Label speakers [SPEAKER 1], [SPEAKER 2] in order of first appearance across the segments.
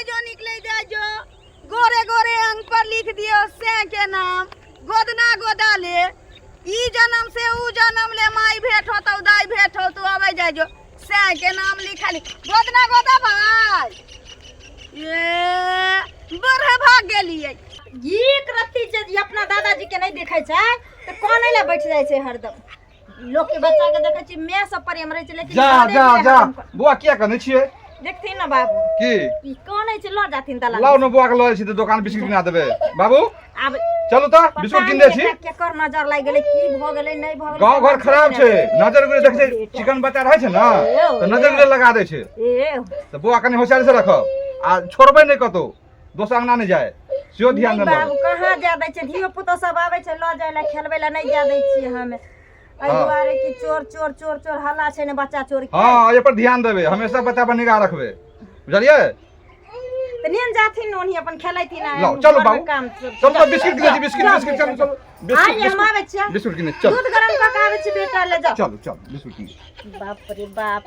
[SPEAKER 1] जाइ जो, निकलै जाइ जो। गोरे गोरे अंग पर लिख दियो से के नाम, गोदना गोदा ले। ई जन्म से ऊ जन्म ले माई भेंट होतौ, दाई भेंट होतौ, अबै जाइ जो से के नाम लिखल गोदना गोदा भाई। ए बूढ़े भाग गेलियै।
[SPEAKER 2] एक रत्ती जे ई अपना दादाजी के नहि देखै छै तऽ कानै लए बैठ जाइ छै हरदम। लोक के बच्चा के देखै छी माय सब प्रेम रहै छै, लेकिन
[SPEAKER 3] जा
[SPEAKER 2] घरे
[SPEAKER 3] जा
[SPEAKER 2] के
[SPEAKER 3] जा
[SPEAKER 2] हरदम
[SPEAKER 3] बौआ, किया कनै छियै?
[SPEAKER 2] देखथिन ने बाबू।
[SPEAKER 3] की?
[SPEAKER 2] ई कानै छै, लऽ जाथिन दलान।
[SPEAKER 3] लाउ ने बौआ के, लऽ जाइ छी तऽ दोकान, बिस्कुट किना देबै बाबू।
[SPEAKER 2] आब
[SPEAKER 3] चलू तऽ
[SPEAKER 2] पता
[SPEAKER 3] बिस्कुट कीन
[SPEAKER 2] नहि
[SPEAKER 3] दै छी।
[SPEAKER 2] एकरा केकर नजर लागि गेलै, की भऽ गेलै, नहि भऽ गेलै।
[SPEAKER 3] गाँव घर खराब छै, नजर गुजर देखै छै, चिकन बच्चा रहै छै ने तऽ नजर गुजर लगा दै छै।
[SPEAKER 2] ए
[SPEAKER 3] तऽ बौआ कनि होशियारी से रखब आ छोड़बै नहि, कतौ दोसर अंगना नहि जाय, सेहो ध्यान
[SPEAKER 2] नहि
[SPEAKER 3] देबै।
[SPEAKER 2] बाबू, कहाँ जाय दै छै? धियो पुतो सब आबै छै लऽ जाय लए, खेलबै लए, नहि जाय दै छियै हमे एहि दुआरे कि चोर चोर चोर चोर हल्ला छै ने, बच्चा चोर के।
[SPEAKER 3] हँ, एहि पर ध्यान देबै, हमेशा बच्चा पर निगाह रखबै, बुझलियै?
[SPEAKER 2] तऽ नीन जाथिन ओन्ही अपन खेलैथिन आ
[SPEAKER 3] लाउ, चलू
[SPEAKER 2] घरमे
[SPEAKER 3] बाबू।
[SPEAKER 2] काम सब।
[SPEAKER 3] चलू तऽ बिस्कुट किनै छी, बिस्कुट
[SPEAKER 2] जाउ,
[SPEAKER 3] बिस्कुट, चलू चलू बिस्कुट।
[SPEAKER 2] आइ हम आबै छियै।
[SPEAKER 3] बिस्कुट किनै चलू।
[SPEAKER 2] दूध गरम कऽ के आबै छी बेटा, ले जाउ।
[SPEAKER 3] चलू चलू, बिस्कुट किनै।
[SPEAKER 2] बाप रे बाप,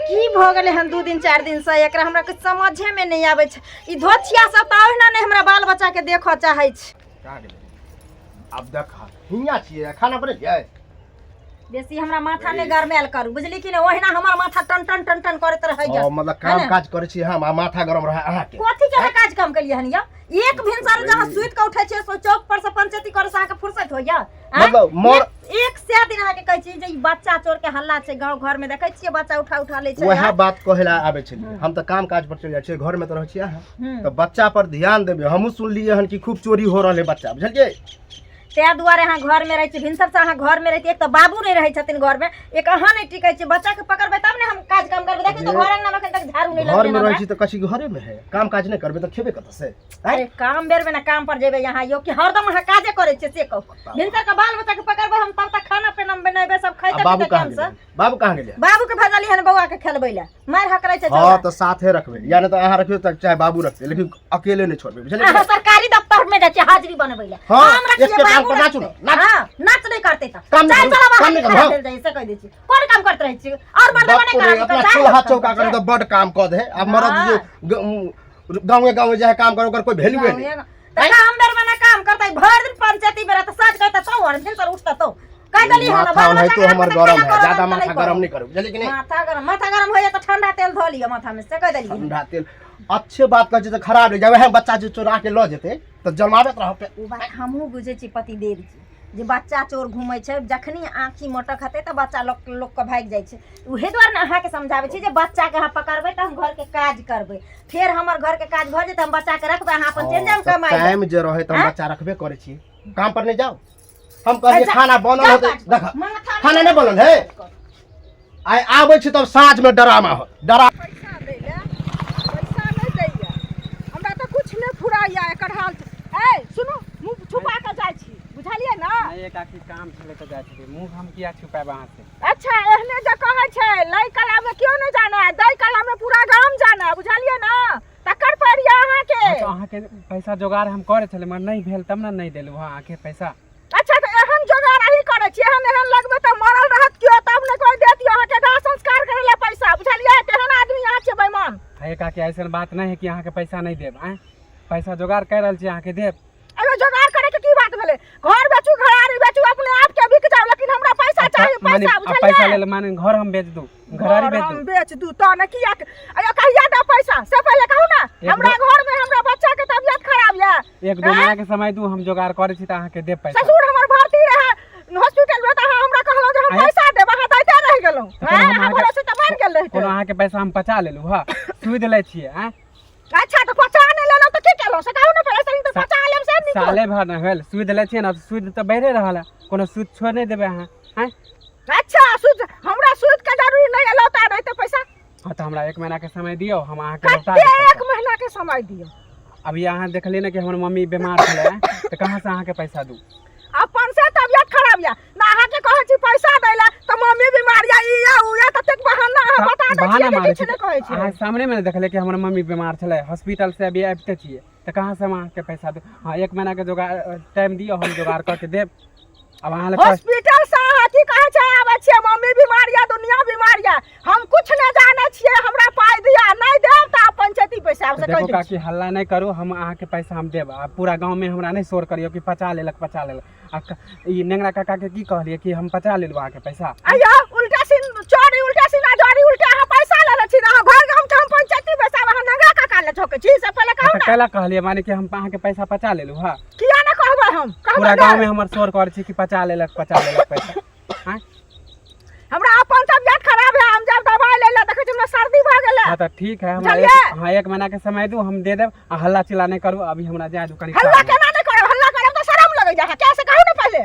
[SPEAKER 2] की भऽ गेलै हन 2 दिन 4 दिन से एकरा? हमरा किछु समझेमे नहि आबै छै। ई धोछिया सब तऽ ओहिना नहि हमरा बाल बच्चाके देखऽ चाहै छै।
[SPEAKER 3] कहाँ गेलै?
[SPEAKER 4] आब देख, हियाँ छियै, खाना बनेलियै?
[SPEAKER 2] बेसी हमरा माथा नहि गरमायल करू, बुझली कि नहि? ओहिना हमर माथा टन टन टन टन करैत रहैया।
[SPEAKER 4] ओ मतलब
[SPEAKER 2] है
[SPEAKER 4] काम
[SPEAKER 2] ने?
[SPEAKER 4] काज करै छी हम आ माथा गरम रहै अहाँके?
[SPEAKER 2] कथी के अहाँ काज काम केलियै हन यौ? एक भिनसर जहाँ सुति कऽ उठै छियै, सो चौक पर से पंचायती करे से अहाँके फुर्सत होइया? आँय?
[SPEAKER 4] मतलब
[SPEAKER 2] एक सए दिन अहाँके कहै छी जे ई बच्चा चोर के हल्ला छै गाँव घर में, देखै छियै बच्चा उठा उठा लै छै।
[SPEAKER 4] वएह बात कहै लए आबै छलियै। हम तऽ काम काज पर चलि जाइ छियै, घरमे तऽ रहै छियै अहाँ। तऽ बच्चा पर ध्यान देबै। हमहूँ सुनलियै हन कि खूब चोरी हो रहल है बच्चा, बुझलियै?
[SPEAKER 2] ताहि दुआरे अहाँ घरमे रहै छी। भिनसर से अहाँ घरमे रहै छी। एक तऽ बाबू नहि रहै छथिन घरमे, एक अहाँ नहि टिकै छी। बच्चाके पकड़बै तब ने हम काज काम करबै। देखियौ तऽ घर अंगनामे एखन तक झाड़ू नहि
[SPEAKER 4] घरमे
[SPEAKER 2] लगलै
[SPEAKER 4] रहै
[SPEAKER 2] हमरा।
[SPEAKER 4] छी तऽ कथी घरेमे है? काम काज नहि करबै तऽ खेबै कतऽ से?
[SPEAKER 2] अरे काम बेरमे ने काम पर जेबै अहाँ यौ, कि हरदम अहाँ काजे करै छियै से कहू? भिनसर के बाल बच्चाके पकड़बै हम, तब तक खाना पीना बनेबै, सब
[SPEAKER 4] आ
[SPEAKER 2] खैतै
[SPEAKER 4] बाबू
[SPEAKER 2] पीतै
[SPEAKER 4] कहाँ
[SPEAKER 2] टाइमसँ।
[SPEAKER 4] गेलै? बाबू कहाँ गेलै?
[SPEAKER 2] बाबूके भेजलियै हन बौआके खेलबै लए, मारि हकरै छै।
[SPEAKER 4] हाँ, तऽ साथे रखबै, या नहि तऽ अहाँ रखियौ तऽ चाहे बाबू रखतै, लेकिन अकेले नहि छोड़बै, बुझलियै?
[SPEAKER 2] अहाँ सरकारी दफ्तर में जाइ छियै हाजिरी बनबै लए।
[SPEAKER 4] हाँ,
[SPEAKER 2] हम रखियै,
[SPEAKER 4] एक के
[SPEAKER 2] बाबू
[SPEAKER 4] टांग पर नाचू
[SPEAKER 2] रखतै।
[SPEAKER 4] ने, नाच।
[SPEAKER 2] हाँ, नाच नहि करतै तऽ
[SPEAKER 4] काम नहि
[SPEAKER 2] चाहे
[SPEAKER 4] करू,
[SPEAKER 2] चलब
[SPEAKER 4] काम
[SPEAKER 2] अहाँ
[SPEAKER 4] नहि करू,
[SPEAKER 2] खड़ा
[SPEAKER 4] हाँ।
[SPEAKER 2] भेल जाइ से कहि दै छी। कोन काम करैत रहै छी और मर्दवा
[SPEAKER 4] बाप
[SPEAKER 2] नहि
[SPEAKER 4] रे,
[SPEAKER 2] करब
[SPEAKER 4] अपना
[SPEAKER 2] तऽ
[SPEAKER 4] चूल्हा
[SPEAKER 2] चाहे
[SPEAKER 4] चौका करे तऽ बड काम कऽ दे। आ मरद जे गाँवे गाँवे जाए काम करे, ओकर कोई वैल्यूए नहीं।
[SPEAKER 2] तऽ काम बेर में काम करतै, भरि दिन पंचायती में रहतै, साँझ कहतै तो और भिनसर उठतै तो कहि देली हन।
[SPEAKER 4] माथा
[SPEAKER 2] बाल
[SPEAKER 4] ओनाहितो
[SPEAKER 2] बच्चा के
[SPEAKER 4] हमर
[SPEAKER 2] राखबै तऽ
[SPEAKER 4] गरम
[SPEAKER 2] खाना
[SPEAKER 4] है,
[SPEAKER 2] करब,
[SPEAKER 4] ज्यादा
[SPEAKER 2] तऽ
[SPEAKER 4] माथा
[SPEAKER 2] नहि
[SPEAKER 4] गरम
[SPEAKER 2] करब।
[SPEAKER 4] नहीं करू, बुझलियै कि नहीं?
[SPEAKER 2] माथा गरम, माथा गरम होइया तऽ ठंडा तेल धऽ लिअ माथा में, से कहि देली।
[SPEAKER 4] ठंडा तेल अच्छे बात कहै छै तऽ खराब नहि जाए। बच्चा जे चोरा के लऽ जेतै तऽ जमाबैत रहब।
[SPEAKER 2] ओ बात हमहूँ बुझै छी पतिदेव जी, जे बच्चा चोर घूमै छै, जखनी आँखि मटक हेतै तऽ बच्चा लोक लोकके भागि जाइ छै। उहे दुआरे ने अहाँके समझाबै छी जे बच्चाके अहाँ पकड़बै तऽ हम घरके काज करबै। फेर हमर घरके काज भऽ जेतै, हम बच्चाके रखबै, अहाँ अपन चलि जायब कमाइ लए।
[SPEAKER 4] टाइम जे रहै तऽ हम
[SPEAKER 2] आँय?
[SPEAKER 4] बच्चा रखबे करै छी, काम पर नहि जाउ। हम कहलियै
[SPEAKER 2] जा-
[SPEAKER 4] खाना बनल
[SPEAKER 2] जाउ
[SPEAKER 4] होतै।
[SPEAKER 2] काज पर।
[SPEAKER 4] देख,
[SPEAKER 2] माथा
[SPEAKER 4] खाना नहि बनल है, आइ आबै छी तब साँझमे डरामा होत डरा।
[SPEAKER 1] पैसा दै लए, पैसा नहि दैया हमरा तऽ किछु नहि फुराइया एकर हाल। ए सुनू, मुँह छुपा कऽ जाइ छी, बुझलियै ने?
[SPEAKER 5] नहि, एक आखिर काम छलै तऽ जाइ छलियै। मुँह हम किया छुपायब अहाँ से?
[SPEAKER 1] अच्छा, एहने जे कहै छै, लै कला मे केओ नहि जाने, दै कला मे पूरा गाम जाने, बुझलियै ने? तकर पैर यऽ अहाँके।
[SPEAKER 5] हाँ, तऽ अहाँके पैसा जोगाड़ हम करै छलियै, मगर नहि भेल तब ने नहि देलहुँ हँ अहाँके पैसा।
[SPEAKER 1] अच्छा, तऽ एहन जोगाड़ अहीं करै छी? एहन एहन लगबै तऽ मरल रहत केओ तब ने कोइ देत यौ अहाँके दाह संस्कार करै लए पैसा, बुझलियै? तेहन आदमी अहाँ छियै, बेईमान।
[SPEAKER 5] हे काकी, ऐसन बात नहि है कि अहाँके पैसा नहि देब। आँय, पैसा जोगाड़ करि रहल छी, अहाँके देब।
[SPEAKER 1] एहिमे जोगाड़ करे के की बात भेलै? घर बेचू, घरारी बेचू, अपने आप के बिक जाओ, लेकिन हमरा पैसा चाही।
[SPEAKER 5] माने
[SPEAKER 1] पैसा,
[SPEAKER 5] आ पैसा
[SPEAKER 1] बुझलियै?
[SPEAKER 5] लेल माने घर हम बेच दू, घरारी
[SPEAKER 1] घर
[SPEAKER 5] बेच
[SPEAKER 1] हम
[SPEAKER 5] दू?
[SPEAKER 1] बेच दू तऽ ने किया अयो कहिया दे पैसा से पहिले कहू ने।
[SPEAKER 5] एक
[SPEAKER 1] हमरा घर में हमरा बच्चा के तबियत खराब ये।
[SPEAKER 5] 1-2 महीना के समय दू, हम जोगाड़ करै छी तऽ अहाँके देब पैसा।
[SPEAKER 1] ससुर हमर भर्ती रहे हॉस्पिटल में तऽ अहाँ हमरा कहलहुँ जे हम पैसा देब, अहाँ दैते रहि गेलहुँ।
[SPEAKER 5] तऽ कोनो
[SPEAKER 1] आँय,
[SPEAKER 5] हम
[SPEAKER 1] अहाँ
[SPEAKER 5] अहाँके
[SPEAKER 1] भरोसे तऽ मानि गेल रहिते।
[SPEAKER 5] कोनो अहाँके पैसा हम पचा लेलहुँ हँ? सूद लै छियै आँय?
[SPEAKER 1] अच्छा, तऽ पचा नहि लेलहुँ तऽ की केलहुँ से कहू ने पहिले सही। तऽ पचा लेब से नीक।
[SPEAKER 5] साले भर नहि भेल, सूद लै छियै ने, सूद तऽ बढ़ि रहल है, कोनो सूद छोड़ि नहि देबै अहाँ आँय?
[SPEAKER 1] अच्छा, सूद हमरा सूद के जरूरी नहि है, लौटा नहि तऽ पैसा।
[SPEAKER 5] हाँ, तऽ हमरा 1 महीना के समय दियौ, हम अहाँके लौटा
[SPEAKER 1] कते
[SPEAKER 5] देब पैसा।
[SPEAKER 1] 1 महीना के समय दियौ?
[SPEAKER 5] अभी अहाँ देखलियै ने कि हमर मम्मी बीमार छलै, तऽ कहाँ से अहाँके पैसा दू?
[SPEAKER 1] अपन से तबियत खराब या ना, अहाँके कहै छी पैसा दै लए तऽ मम्मी बीमार या, ई या उ या, ततेक बहाना अहाँ बता दै
[SPEAKER 5] बहाना
[SPEAKER 1] छियै जे
[SPEAKER 5] मारै
[SPEAKER 1] किछु
[SPEAKER 5] छी
[SPEAKER 1] नहि कहै छियै।
[SPEAKER 5] अहाँ सामने मे ने देखलियै कि हमर मम्मी बीमार छलै, हॉस्पिटल से अभी आबिते छियै, तऽ कहाँ से हम अहाँके पैसा दू? हाँ, 1 महीना के जोगाड़ टाइम दियौ, हम जोगाड़ कऽ के देब। आब अहाँ लग
[SPEAKER 1] हॉस्पिटल से अहाँ की कहै छै आबै छियै, मम्मी बीमार या, दुनिया बीमार या, हम कुछ नहि जानै छियै, हमरा पाइ दिअ, नहि देब तऽ आब पंचायती पैसा आब।
[SPEAKER 6] से
[SPEAKER 5] देखो
[SPEAKER 6] कहि दै
[SPEAKER 5] काकी
[SPEAKER 6] छी।
[SPEAKER 5] हल्ला नहि करू, हम अहाँके पैसा हम देब। आ पूरा गाँवमे हमरा नहि शोर करियौ कि पचा लेलक पचा लेलक। आ ई नेंगरा काकाके की कहलियै कि हम पचा लेलहुँ अहाँके पैसा?
[SPEAKER 6] आइयो उल्टा सीन चोरी, उल्टा सीना जोरी उल्टा। अहाँ पैसा लेले छी, अहाँ घर गाम हम पंचायती बैसाब, अहाँ नंगा काका ले झोकै छी से पहिले कहू
[SPEAKER 5] तऽ
[SPEAKER 6] ने।
[SPEAKER 5] कैला कहलियै माने कि हम अहाँके पैसा पचा लेलहुँ? हँ,
[SPEAKER 6] किया ने कहबै हम? कहबै
[SPEAKER 5] पूरा
[SPEAKER 6] ने।
[SPEAKER 5] गाँवमे हमर शोर करै छी कि पचा लेलक पचा लेलक पैसा। आँय,
[SPEAKER 6] हमरा अपन तबियत खराब है, हम जब दवाई ले ले देखै छी हमरा सर्दी भऽ गेलै।
[SPEAKER 5] हाँ तऽ ठीक है, हमरा
[SPEAKER 6] बुझलियै?
[SPEAKER 5] एक, हाँ, एक महीना के समय दू, हम दे देब। आ हल्ला चिल्ला नहीं करू, अभी हमरा जाय दू कनी
[SPEAKER 6] हल्ला
[SPEAKER 5] काम है।
[SPEAKER 6] केना नहि करब? हल्ला करब तऽ शरम लगै जा क्या, से कहू ने पहिले।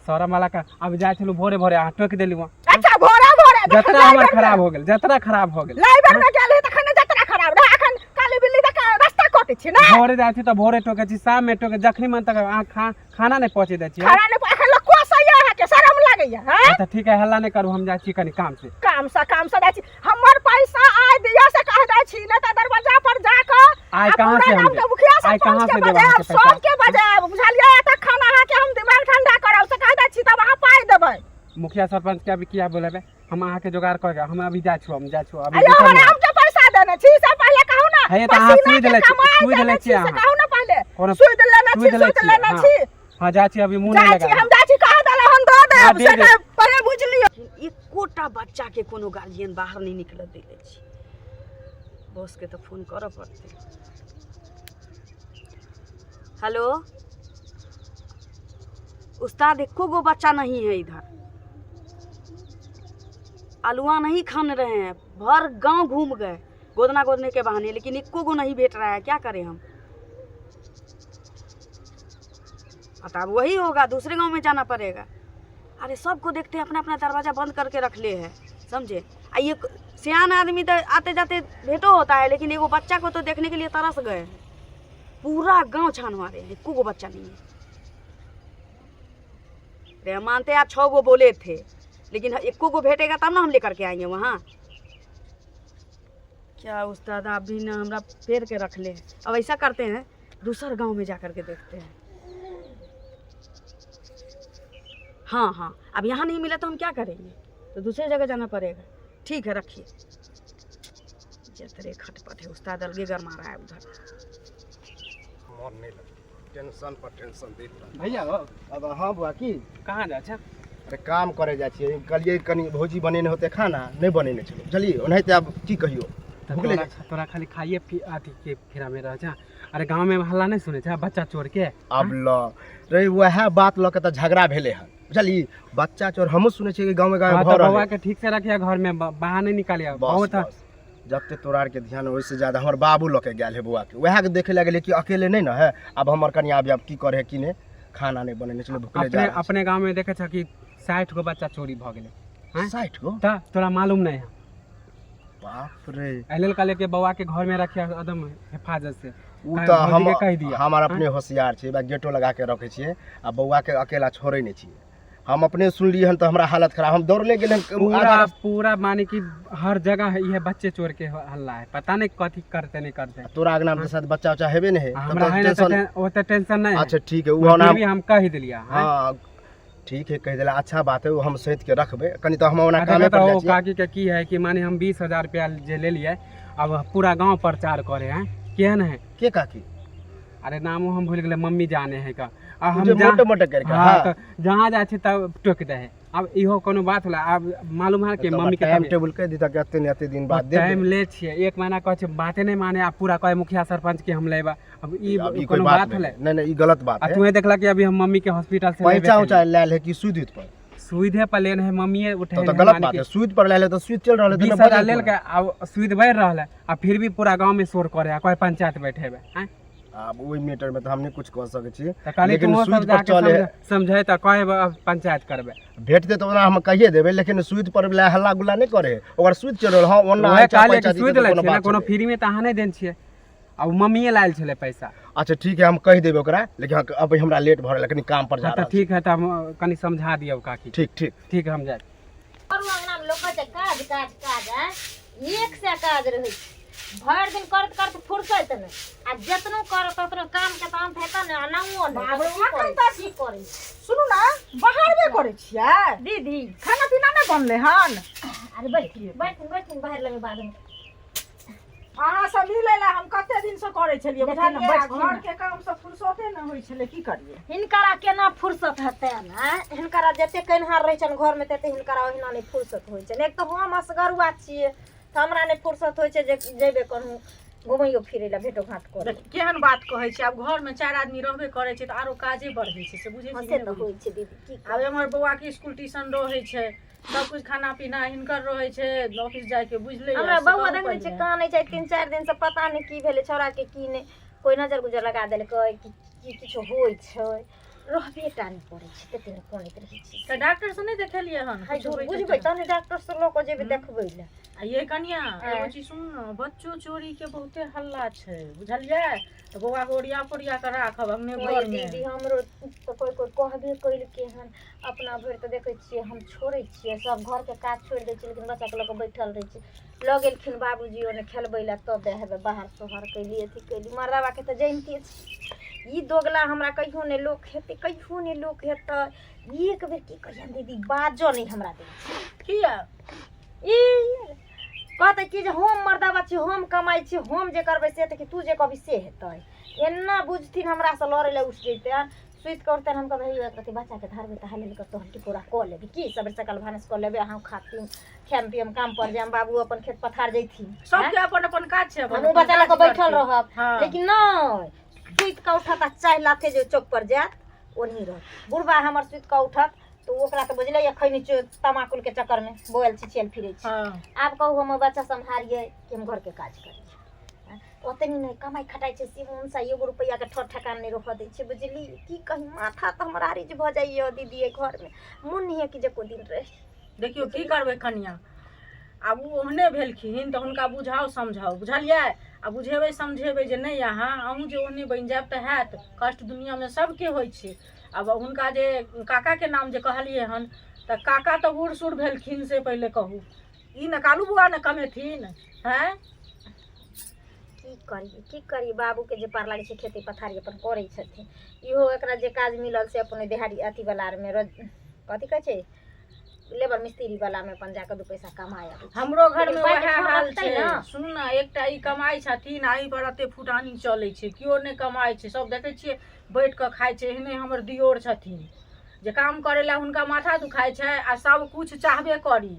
[SPEAKER 5] शरम वाला का? अब जाय छलू भोरे भोरे, अहाँ टोकि देलू।
[SPEAKER 6] अच्छा, भोरे भोरे
[SPEAKER 5] जतरा हमर खराब हो गेल, जतरा खराब हो गेल।
[SPEAKER 6] लाइबर में गेल रही तखन जतरा खराब रहे, अखन काली बिल्ली तक रास्ता कटै छी ने।
[SPEAKER 5] भोरे जाइ छी तऽ भोरे टोकै छी, शाम में टोके, जखनी मन तक अहाँ खाना नहीं पहुँचे दै छी।
[SPEAKER 6] खाना नहि, अखन लोक कोसैया अहाँके, शरम लागैया? हैं?
[SPEAKER 5] अच्छा ठीक है, हल्ला नहीं करू, हम जाइ छी कनी काम से।
[SPEAKER 6] काम से, काम से जाइ छी। हमर पैसा आइ दिअ से कह दै छी, नहि तऽ दरवाजा पर जा कऽ
[SPEAKER 5] आइ
[SPEAKER 6] आ
[SPEAKER 5] कहाँ
[SPEAKER 6] पूरा
[SPEAKER 5] से हम
[SPEAKER 6] गामके
[SPEAKER 5] देब?
[SPEAKER 6] मुखिया
[SPEAKER 5] आइ कहाँ
[SPEAKER 6] सरपंच
[SPEAKER 5] से
[SPEAKER 6] के
[SPEAKER 5] देब
[SPEAKER 6] बजायब,
[SPEAKER 5] अहाँके पैसा?
[SPEAKER 6] सबके बजायब, बुझलियै? एतऽ खाना अहाँके हम दिमाग ठंडा करब से कह दै छी, तब अहाँ पाइ देबै।
[SPEAKER 5] मुखिया सरपंच के अभी किया बोलेबै? हम अहाँके जोगाड़ कऽ के हम अभी जाइ छी, हम जाइ छी अभी।
[SPEAKER 6] अयो
[SPEAKER 5] रुकल
[SPEAKER 6] हमरा
[SPEAKER 5] नहि।
[SPEAKER 6] हमके पैसा देने छी से पहिले कहू ने।
[SPEAKER 5] हे, तऽ अहाँ
[SPEAKER 6] पसीना
[SPEAKER 5] सुइ
[SPEAKER 6] के
[SPEAKER 5] देले छी-
[SPEAKER 6] कमाइ
[SPEAKER 5] सुइ देले
[SPEAKER 6] देने
[SPEAKER 5] छी
[SPEAKER 6] छी से
[SPEAKER 5] अहाँ।
[SPEAKER 6] कहू ने पहिले।
[SPEAKER 5] कोनो
[SPEAKER 6] सुइ लेने छी,
[SPEAKER 5] सुइ देले
[SPEAKER 6] सुइ
[SPEAKER 5] छी,
[SPEAKER 6] लेने
[SPEAKER 5] हाँ।
[SPEAKER 6] छी।
[SPEAKER 5] हाँ, जाइ छी, अभी मुँह नहीं
[SPEAKER 6] जाइ छी
[SPEAKER 5] लगा।
[SPEAKER 6] हम जाइ छी, कह देले हम दऽ
[SPEAKER 5] हाँ,
[SPEAKER 6] देब
[SPEAKER 5] दे
[SPEAKER 6] से
[SPEAKER 5] देब।
[SPEAKER 6] कह- पहिले बुझि लियौ।
[SPEAKER 1] एकोटा बच्चाके कोनो गार्जियन बाहर नहि निकलऽ दै छी। बॉसके तऽ फोन करऽ पड़तै। हेलो उस्ताद, एको गो बच्चा नहीं है इधर, आलुआ नहीं खान रहे हैं। भर गांव घूम गए गोदना गोदने के बहाने, लेकिन एको गो नहीं भेट रहा है। क्या करें हम? अब वही होगा, दूसरे गांव में जाना पड़ेगा। अरे सबको देखते हैं, अपना अपना दरवाज़ा बंद करके रख ले है, समझे? आ ये सियान आदमी तो आते जाते भेटो होता है, लेकिन एगो बच्चा को तो देखने के लिए तरस गए हैं। पूरा गांव छान मारे हैं, एको गो बच्चा नहीं है। अरे हम मानते हैं आप 6 गो बोले थे, लेकिन एको गो भेटेगा तब ना हम लेकर के आएंगे वहाँ। क्या उस्ताद, आप भी ना हमरा फेर के रख ले। अब ऐसा करते हैं, दूसर गांव में जा कर के देखते हैं। हाँ हाँ, अब यहाँ नहीं मिला तो हम क्या करेंगे? तो दूसरे जगह जाना पड़ेगा। ठीक है, रखिए। जतरे खटपट है उस्ताद, अलगे गरमा रहा है उधर।
[SPEAKER 4] मन नहीं लगता, टेंशन पर टेंशन देत रहल।
[SPEAKER 5] भैया हो।
[SPEAKER 4] अब हाँ बुआ, की?
[SPEAKER 5] कहाँ जाइ छै?
[SPEAKER 4] अरे काम करे जाइ छियै, कहलियै कनि भौजी बनेने होतै खाना, नहि बनेने छलै, बुझलियै? ओनाहिते आब की कहियौ,
[SPEAKER 5] तऽ
[SPEAKER 4] भुखले
[SPEAKER 5] तोरा
[SPEAKER 4] जाइ छी।
[SPEAKER 5] तोरा खाली खाइए पी अथी के फेरा में रह जा। अरे गाँव में हल्ला नहीं सुनै छै बच्चा चोर के?
[SPEAKER 4] आब ल रे, वएह बात लऽ के तऽ झगड़ा भेलै हन, बुझलियै? बच्चा चोर हमहूँ सुनै छियै कि गाँवमे गाँवमे
[SPEAKER 5] हाँ,
[SPEAKER 4] भऽ
[SPEAKER 5] तऽ
[SPEAKER 4] रहल
[SPEAKER 5] बौआ
[SPEAKER 4] है।
[SPEAKER 5] के ठीक से रखिए घर में, बाहर नहीं निकालिए।
[SPEAKER 4] बस,
[SPEAKER 5] बहुत
[SPEAKER 4] बस। जते तोरा आरके ध्यान, ओहिसँ ज्यादा हमर बाबू लऽ के गेल है बौआके, उएह के देखे लगलै कि अकेले नहि ने है। आब हमर कनिया आब की करे की नहि, खाना नहि बनेने छलै, भुखले जा
[SPEAKER 5] अपने
[SPEAKER 4] रहल छै।
[SPEAKER 5] अपने गाँव में देखे छ कि 60 गो बच्चा चोरी भऽ गेलै। हैं?
[SPEAKER 4] 60 गो?
[SPEAKER 5] तऽ तोरा मालूम नहीं है?
[SPEAKER 4] बाप रे।
[SPEAKER 5] एहि लेल कहलियै कि बौआ के घर में रखिए एकदम हिफाजत से।
[SPEAKER 4] ओ
[SPEAKER 5] कहीं
[SPEAKER 4] तऽ
[SPEAKER 5] भौजी
[SPEAKER 4] हम
[SPEAKER 5] के कहि दिअ।
[SPEAKER 4] हमर अपने होशियार छियै बा, गेटो लगा के रखै छियै आ बौआके अकेला छोड़ै नहि छियै। हम अपने सुनलियै हन तऽ हमरा हालत खराब, हम दौड़ले गेल हन
[SPEAKER 5] पूरा
[SPEAKER 4] आधा रास्ता।
[SPEAKER 5] पूरा माने कि हर जगह है, यह बच्चे चोर के हल्ला है। पता नहीं कथी करते नहीं करते।
[SPEAKER 4] तोरा अंगना में तऽ शायद बच्चा उच्चा हेबे नहि है।
[SPEAKER 5] आ
[SPEAKER 4] तब
[SPEAKER 5] हमरा
[SPEAKER 4] तऽ
[SPEAKER 5] है ना
[SPEAKER 4] टेंशन
[SPEAKER 5] ओते टेंशन नहीं है।
[SPEAKER 4] अच्छा ठीक है, ओ
[SPEAKER 5] फिर
[SPEAKER 4] ओना
[SPEAKER 5] भी हम कहि दिलियै। हाँ?
[SPEAKER 4] हाँ ठीक है, कहि देला अच्छा बात है, ओ हम सैत के रखबै कनि, तऽ हम ओना
[SPEAKER 5] आ
[SPEAKER 4] कामे
[SPEAKER 5] देखो
[SPEAKER 4] पर
[SPEAKER 5] तऽ
[SPEAKER 4] जाइ
[SPEAKER 5] ओ
[SPEAKER 4] छियै।
[SPEAKER 5] काकी के की है कि माने हम 20,000 रुपया जे लेलियै, अब पूरा गांव प्रचार करे हैं, केहन है।
[SPEAKER 4] के काकी?
[SPEAKER 5] अरे नामो हम भूल गेलै, मम्मी जाने है का। आ
[SPEAKER 4] ओ
[SPEAKER 5] हम
[SPEAKER 4] जे
[SPEAKER 5] जा
[SPEAKER 4] मोटे मोटे करके?
[SPEAKER 5] हाँ,
[SPEAKER 4] हाँ।
[SPEAKER 5] तऽ जहाँ जाइ छी तब टोकि दै है। अब इहो कोनो बात होला? आब मालूम है कि
[SPEAKER 4] तऽ
[SPEAKER 5] मम्मी के
[SPEAKER 4] टाइम
[SPEAKER 5] तबियत-
[SPEAKER 4] टेबुल कहि दिता कि एते ने एते दिन बाद दे
[SPEAKER 5] टाइम ले छियै, एक महीना कहै छै, बाते नहि माने। आब पूरा कहै मुखिया सरपंच के हम लेबा। अब ई
[SPEAKER 4] अब ई कोई
[SPEAKER 5] कोनो
[SPEAKER 4] बात
[SPEAKER 5] बात होलै?
[SPEAKER 4] नहीं, नहीं, ई गलत बात
[SPEAKER 5] आ
[SPEAKER 4] है।
[SPEAKER 5] तुहे देखला कि अभी हम मम्मी के हॉस्पिटल से लेबे
[SPEAKER 4] पैसा
[SPEAKER 5] केलियै।
[SPEAKER 4] उचा लायल है कि सूद उद पर?
[SPEAKER 5] सुइधे पर लेने है, मम्मीए उठे
[SPEAKER 4] तब तऽ गलत बात है, सूद पर लायल है तऽ सूद चलि रहल है।
[SPEAKER 5] 20,000 लेलकै, आब सुइद बढ़ि रहल है, आ फिर भी पूरा गाँव में शोर करे है, कहै पंचायत बैठेबै आँय।
[SPEAKER 4] आब ओहि मैटर में तऽ हम नहि कुछ कऽ सकै छी,
[SPEAKER 5] तऽ कहली
[SPEAKER 4] लेकिन
[SPEAKER 5] तुहो
[SPEAKER 4] सूद
[SPEAKER 5] सब
[SPEAKER 4] पर
[SPEAKER 5] जाके
[SPEAKER 4] चले
[SPEAKER 5] समझै तऽ कहै अब पंचायत करबै।
[SPEAKER 4] भेटतै तऽ ओना हम कहिए देबै, लेकिन सूद पर लए हल्ला गुल्ला नहि करे, ओकर सूद चलि रहल। हँ, ओना
[SPEAKER 5] उएह
[SPEAKER 4] अच्छा
[SPEAKER 5] कहलियै
[SPEAKER 4] पैसा
[SPEAKER 5] कि
[SPEAKER 4] दितै
[SPEAKER 5] सुइद
[SPEAKER 4] तऽ
[SPEAKER 5] लै
[SPEAKER 4] कोनो
[SPEAKER 5] छियै ने
[SPEAKER 4] बात
[SPEAKER 5] कोनो
[SPEAKER 4] छलै।
[SPEAKER 5] फ्री में तऽ अहाँ नहि देने छियै, आ ओ मम्मीए लायल छलै पैसा।
[SPEAKER 4] अच्छा ठीक है, हम कहि देबै ओकरा, लेकिन अभी हमरा लेट भऽ रहल है, कनि काम पर जा
[SPEAKER 5] हाँ, तऽ
[SPEAKER 4] रहल छी।
[SPEAKER 5] ठीक है, तऽ हम कनि समझा दियौ काकी।
[SPEAKER 4] ठीक ठीक।
[SPEAKER 5] ठीक है, हम जाइ।
[SPEAKER 2] करू अंगना में लोक कहै छै काज काज काज, आँय एक से काज रहै छै, भरि दिन करैत करैत फुर्सत नहि, आ जेतनो करत ततनो काम के तऽ अन्त हेतै ने, आ नामो नहि।
[SPEAKER 6] बाप रे,
[SPEAKER 2] की करै
[SPEAKER 6] एखन तऽ
[SPEAKER 2] की करै
[SPEAKER 6] सुनू ने, बाहरबे करै छियै?
[SPEAKER 2] दीदी।
[SPEAKER 6] खाना पीना नहि बनलै हन?
[SPEAKER 2] अरे बैठ बैठ बैठ, बाहर लेबै बादमे।
[SPEAKER 6] अहाँ सब मिलै लए हम कते दिन से करै छलियै
[SPEAKER 2] देखियौ ने,
[SPEAKER 6] बुझलियै
[SPEAKER 2] बैठथिन
[SPEAKER 6] घर
[SPEAKER 2] ने।
[SPEAKER 6] के काम से फुर्सते नहि होइ छलै की करियै
[SPEAKER 2] हिनकरा केना फुर्सत हेतै ने हिनकरा जते कन्हार रहै छनि घरमे तते हिनकरा ओहिना नहि फुर्सत होइ छनि एक तऽ हम असगरुआ छियै तऽ हमरा नहि फुर्सत होइ छै जे जेबै कहूँ घुमैयो फिरै लए भेटो घाट करै
[SPEAKER 7] देख केहन बात कहै छै आब घरमे चारि आदमी रहबे करै छै तऽ आरो काजे बढ़ै छै से बुझै
[SPEAKER 2] हँ
[SPEAKER 7] छी
[SPEAKER 2] से
[SPEAKER 7] कि
[SPEAKER 2] तऽ
[SPEAKER 7] नहि
[SPEAKER 2] होइ छै दीदी की
[SPEAKER 7] आब एम्हर बौआके इसकुल ट्यूशन रहै छै सब कुछ खाना पीना हिनकर रहै छै ऑफिस जाइके बुझले
[SPEAKER 2] हमरा बौआ देखने छै कानै छै 3-4 दिन से पता नहि की भेलै छौड़ाके की नहि कोइ नजर गुजर लगा देलकै कि की किछो होइ छै रहबे टा नहि करै छै तते नहि कानैत रहै छै
[SPEAKER 7] तऽ डॉक्टर से नहि देखेलियै हन
[SPEAKER 2] हाय
[SPEAKER 7] किछो होइ छै
[SPEAKER 2] बुझबै
[SPEAKER 7] तऽ?
[SPEAKER 2] तहने डॉक्टर से लऽ कऽ जेबै देखबै लए
[SPEAKER 7] आ ये कनिया
[SPEAKER 2] आँय।
[SPEAKER 7] एगो चीज सुनू ने बच्चो चोरी के बहुते हल्ला छै बुझलियै तऽ बौआ के ओरिया पोरिया के राखब अंगने
[SPEAKER 2] ओए
[SPEAKER 7] घर मे
[SPEAKER 2] दीदी हमरो तऽ कोइ कोइ कहबे केलकै हन अपना भरि तऽ देखै छियै हम छोड़ै छियै सब घरके काज छोड़ि दै छियै लेकिन बच्चाके लऽ कऽ बैठल रहै छियै लऽ गेलखिन बाबूजी ओने खेलबै लए तब हेबै बाहर सोहर कैली अथी कैली मरदाबाके तऽ जनिते छी ई दोगला हमरा कहियो नहि लोक हेतै कहियो नहि लोक हेतै एक बेर की कहियनि दीदी बाजऽ नहि हमरा दै छै
[SPEAKER 7] किया
[SPEAKER 2] ई कहतै कि जे हम मरदाबा छी हम कमाइ छी हम जे करबै से हेतै कि तू जे कहबी से हेतै एना बुझथिन हमरासँ लड़ै लए उठि जैतनि सुति कऽ उठतनि हम कहबै हे एक रत्ती बच्चाके धरबै तऽ हाल कऽ तोहर टिकोरा कऽ लेबै की सबेर सकाल भानस कऽ लेबै अहाँ खाथिन खायब पियब काम पर जायब बाबू अपन खेत पथार जैथिन
[SPEAKER 7] सबके अपन अपन काज छै अपन
[SPEAKER 2] हमहूँ
[SPEAKER 7] अपन
[SPEAKER 2] बच्चा लऽ कऽ
[SPEAKER 7] काज
[SPEAKER 2] बैठल
[SPEAKER 7] करतै।
[SPEAKER 2] रहब
[SPEAKER 7] हँ।
[SPEAKER 2] लेकिन नहि सुति कऽ उठत आ चाय लाथे जे चौक पर जायत ओनही रहत बुढ़बा हमर सुति कऽ उठत तऽ ओकरा तऽ बुझले यऽ खैनी तमाकुलके चक्करमे बौआयल छिछियायल फिरै छै
[SPEAKER 7] हँ
[SPEAKER 2] आब कहू हम बच्चा सम्हारियै कि हम घरके काज करियै ओतनी नहि कमाइ खटाइ छै से हुनसा एगो रुपैआके ठर ठेकान नहि रहऽ दै छै बुझली की कही माथा तऽ हमर आरिज भऽ जाइए दीदी एहि घरमे मोन नहि होइए कि जे एको दिन रही
[SPEAKER 7] देखियौ की करबै कनिया आब ओ ओहने भेलखिन तऽ हुनका बुझाउ समझाउ बुझलियै आ बुझेबै समझेबै जे नहि अहाँ अहूँ जे ओहने बनि जायब तऽ हैत कष्ट दुनिआँमे सभके होइ छै आब हुनका जे काकाके नाम जे कहलियै हन तऽ काका तऽ बूढ़ सूढ़ भेलखिन से पहिले कहू ई ने कालू बुआ ने कमेथिन हैं
[SPEAKER 2] की करियै की करियै बाबूके जे पार लागै छै खेती पथारी अपन करै छथिन इहो एकरा जे काज मिलल से अपन देहाड़ी अथीवला आरमे रोज कथी कहै छै लेबर मिस्त्री वलामे अपन जाकऽ दू पैसा कमाय आबै छै।
[SPEAKER 7] हमरो घरमे
[SPEAKER 2] लेकिन पाइके
[SPEAKER 7] वएह
[SPEAKER 2] ठोर
[SPEAKER 7] हाल
[SPEAKER 2] लगतै
[SPEAKER 7] छै
[SPEAKER 2] ने।
[SPEAKER 7] सुनू ने एकटा ई कमाइ छथिन आ एहि पर एते फुटानी चलै छै केओ नहि कमाइ छै सब देखै छियै बैठ कऽ खाइ छै एहने हमर दियोर छथिन जे काम करै लए हुनका माथा दुखाइ छै आ सब कुछ चाहबे करी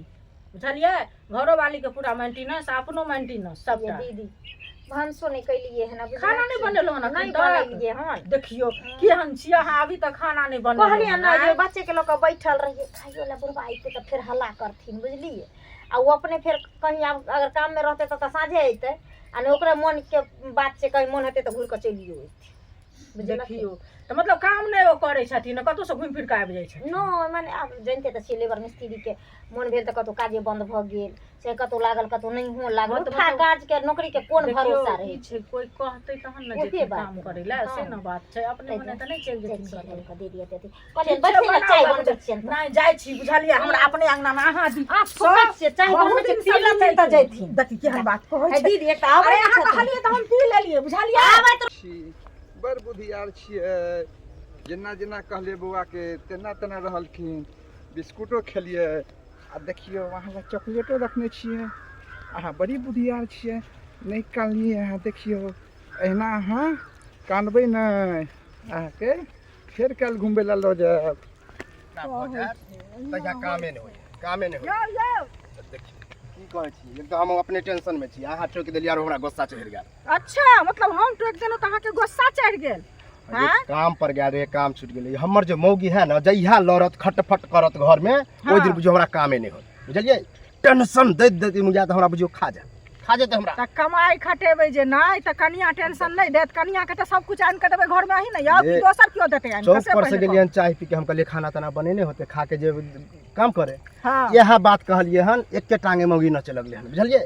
[SPEAKER 7] बुझलियै घरोवालीके पूरा मेंटेनेंस आ अपनो मेंटेनेंस
[SPEAKER 2] ये
[SPEAKER 7] सबटा
[SPEAKER 2] दीदी भानसो नहि कैलियै हन अभी
[SPEAKER 7] खाना नहि बनेलहुँ हन
[SPEAKER 2] नहि
[SPEAKER 7] एखन तक
[SPEAKER 2] बनेलियै हन
[SPEAKER 7] देखियौ केहन छियै अहाँ अभी तक खाना नहि बनेलहुँ
[SPEAKER 2] कहलियै
[SPEAKER 7] हन,
[SPEAKER 2] ने जे
[SPEAKER 7] आँय?
[SPEAKER 2] बच्चेके लऽ कऽ बैठल रहियै खाइयो लए बुढ़बा अयतै तऽ फेर हल्ला करथिन बुझलियै आ ओ अपने फेर कहीं आब अगर काममे रहतै तब तऽ साँझे अयतै आ नहि ओकरा मोनके बात छै कहीं मोन हेतै तऽ घुरि कऽ चलियो अयतै बुझलखिन
[SPEAKER 7] देखियौ तऽ मतलब काम नहि ओ करै छथिन कतहुसँ घुमि फिर कऽ आबि जाइ छथिन
[SPEAKER 2] नहि मने आब जनिते तऽ छियै लेबर मिस्त्रीके मोन भेल तऽ कतहु काजे बन्द भऽ गेल चाहे कतहु लागल कतहु नहियो लागल
[SPEAKER 7] हँ, तऽ
[SPEAKER 2] उठा
[SPEAKER 7] मतलब-
[SPEAKER 2] काजके नौकरीके कोन
[SPEAKER 7] देखियौ,
[SPEAKER 2] भरोसा
[SPEAKER 7] ई
[SPEAKER 2] रहै छै
[SPEAKER 7] छै कोइ कहतै तहन ने
[SPEAKER 2] ओहे
[SPEAKER 7] जेथिन
[SPEAKER 2] बात
[SPEAKER 7] काम करै लए से
[SPEAKER 2] हँ।
[SPEAKER 7] ने बात छै अपने
[SPEAKER 2] ताहि
[SPEAKER 7] मने तऽ नहि चलि
[SPEAKER 2] जाइ
[SPEAKER 7] जेथिन
[SPEAKER 2] छियै
[SPEAKER 7] कतहु
[SPEAKER 2] कऽ दे दिअ अथी कहलियै
[SPEAKER 7] ठीक छै,
[SPEAKER 2] बैठिए ने
[SPEAKER 7] बनाउ,
[SPEAKER 2] चाय
[SPEAKER 7] बनाउ।
[SPEAKER 2] बनबै छियनि तऽ
[SPEAKER 7] नहि जाइ छी बुझलियै हमरा अपने अंगनामे अहाँ दी
[SPEAKER 2] अहाँ फुकैत छियै चाय
[SPEAKER 6] बहुत
[SPEAKER 2] बनबै छियै
[SPEAKER 6] दिन से
[SPEAKER 2] पी लेथिन तऽ जैथिन
[SPEAKER 6] देखी केहन बात कहै
[SPEAKER 2] हे
[SPEAKER 6] छै
[SPEAKER 2] दीदी एकटा आबै
[SPEAKER 6] अरे अहाँ
[SPEAKER 2] छथिन
[SPEAKER 6] कहलियै तऽ हम पी लेलियै बुझलियै
[SPEAKER 2] आबै
[SPEAKER 3] छी बड़ बुधियार छियै जेना जेना कहलियै बौआके तेना तेना रहलखिन बिस्कुटो खेलियै आ देखियौ अहाँ लए चॉकलेटो रखने छियै अहाँ बड़ी बुधियार छियै नहि कानलियै अहाँ देखियौ एहिना अहाँ कानबै नहि अहाँके फेर काल्हि घुमबै लए लऽ जायब
[SPEAKER 4] भऽ जायत तहिया कामे नहि होइए कामे नहि होइए
[SPEAKER 6] यौ यौ
[SPEAKER 4] देखियौ की कहै छी एक तऽ हम अपने टेंशनमे छी अहाँ टोकि देलियै आरो हमरा गुस्सा चढ़ि गेल
[SPEAKER 6] अच्छा मतलब हम टोकि देलहुँ तऽ अहाँके गुस्सा चढ़ि गेल
[SPEAKER 4] जे काम पर गेल रहे काम छूटि गेलै हमर जे मौगी है ने जहिया लड़त खटफट करत घरमे ओहि दिन बुझियौ हमरा कामे नहि होत बुझलियै टेंशन दैत दैत मुझा तऽ हमरा बुझियौ खा जायत खा जेतै हमरा
[SPEAKER 6] तऽ कमाइ खटेबै जे नहि तऽ कनिया टेंशन नहि देत कनियाके तऽ सब कुछ आनि कऽ देबै घरमे अहीं ने यौ कि
[SPEAKER 4] ये
[SPEAKER 6] दोसर केओ देतै आनि कऽ
[SPEAKER 4] चौक
[SPEAKER 6] से
[SPEAKER 4] पर से
[SPEAKER 6] पहिले कहू।
[SPEAKER 4] गेलियै हन चाय पी के हम कहलियै खाना ताना बनेने होते खा के जे काम करे
[SPEAKER 6] हँ
[SPEAKER 4] इएह बात कहलियै हन एके टांगे मौगी नचे लगलै हन बुझलियै